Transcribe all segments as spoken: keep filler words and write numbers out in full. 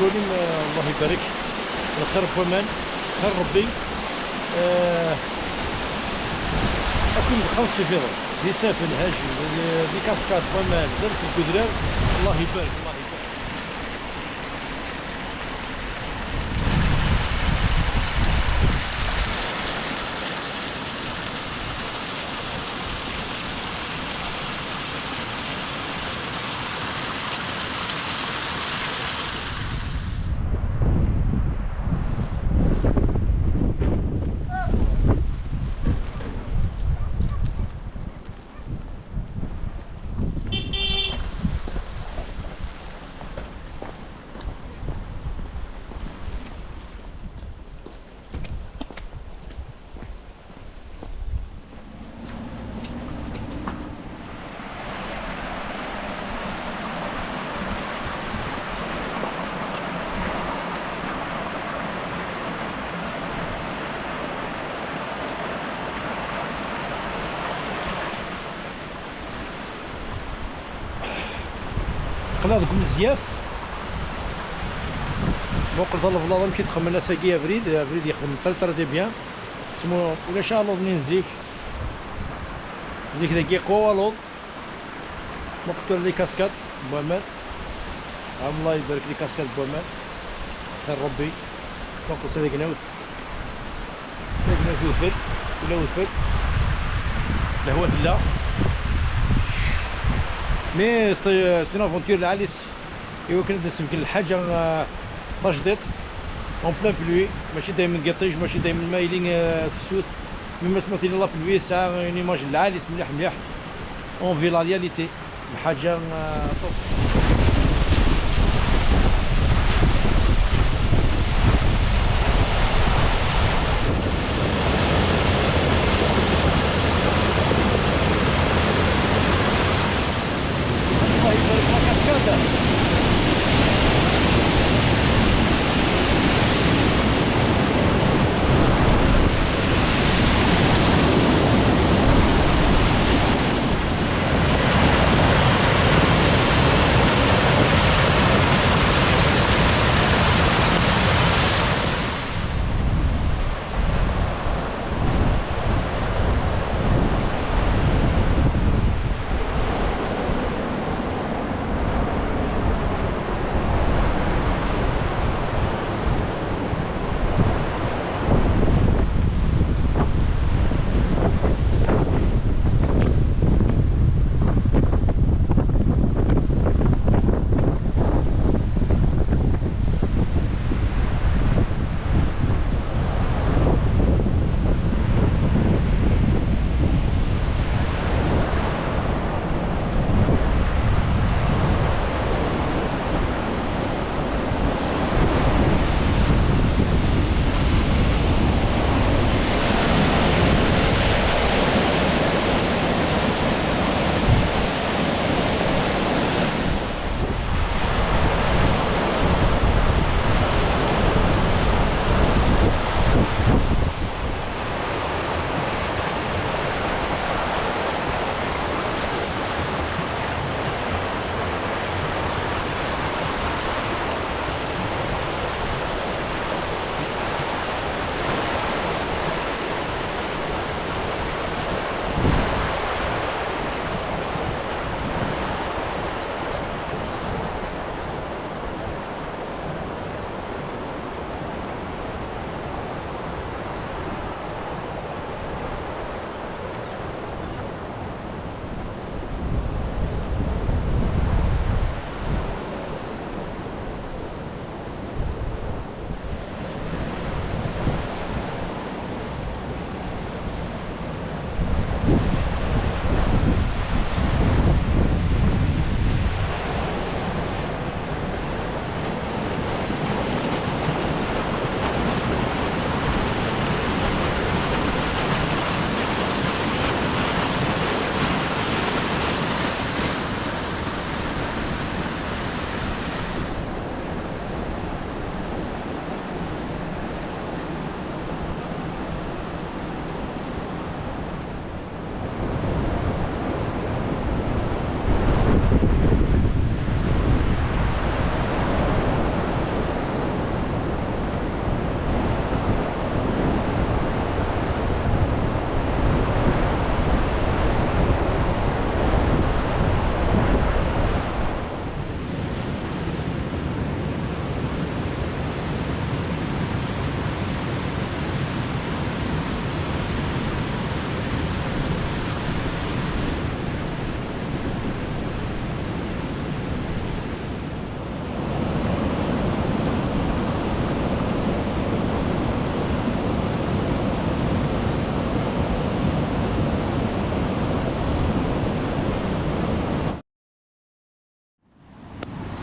Lim, eh, Allah ibarek. Lxir n waman, xir Rebbi. Eh, akken nxelleṣ ifiḍen, d isaffen, haji, d, d, d kaskad n waman, d adfel deg udrar. Allah ibarek, Allah ibarek. Aql-aɣ deg umezyaf. Muqel d aleblaḍ amek i t-xemmen ass-agi abrid, abrid yexdem très très bien. Tmu-, ulac aluḍ-nni n zik. Zik dagi yeqwa waluḍ. Muqel tura les cascades n waman. Allah ibarek, les cascades n waman. Xir Rebbi. Muqel s tagnawt. Tagnawt udfel. Ula udfel. Lehwa tella. Mais c'est, c'est une aventure lɛali-s. Iwakken ad d-nesbeggen lḥaǧa, euh, tajdiṭ, en plein pluie, mačči daymen deg yiṭij, mačči daymen ma yili, euh, tefsut, même asma tili la pluie, tesɛa une image lɛali-s mliḥ mliḥ, on vit la réalité, lḥaǧa, euh, top.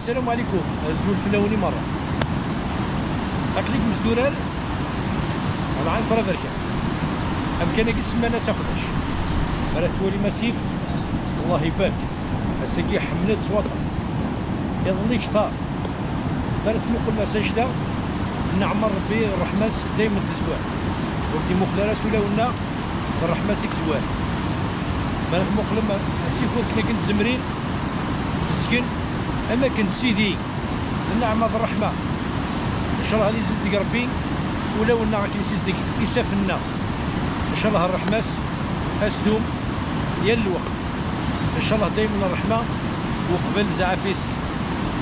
السلام عليكم، أزول فلاوني مرة. أكليك مزدورال على عين صرا بركة. أمكانك السمانة ساخدش. مرة تولي مسيف، الله يبارك. السقي حملت سواطاس. يظلي كثار. بارس مقل ما سجدة. نعم ربي الرحمة دايما تزوال. ودي مخلة رسولة ونا الرحمة سيك زوال. بارس مقل ما سيفور كنا كنت زمرين. مسكين. أما كنت سيدي. النعمة الرحمة. إن شاء الله اللي يزيد ربي. ولو إنه راك يزيد يسافنا. إن شاء الله الرحمة. أسدوم. يا الوقت. إن شاء الله دايما الرحمة. وقبل زعافيس.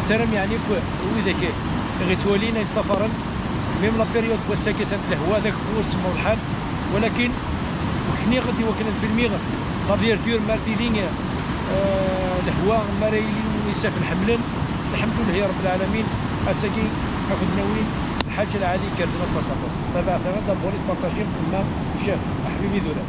سلام يعني كو-، وإذا كي. غيتوالينا يستفرن. ميم لا بيريود بوساكي سانت الهوا ذاك فوس تما الحال. ولكن وكني غادي وكنا الفيلمي لا فيردور مارتيلينغ، آه، الهواء ما رايلين يسافن حملن. الحمد لله رب العالمين. اساكي اخذ ناويين الحاج العالي كارزنا التصرف. طبعا غير دابوري بارطاجي مع الشيخ حبيبي ذولا.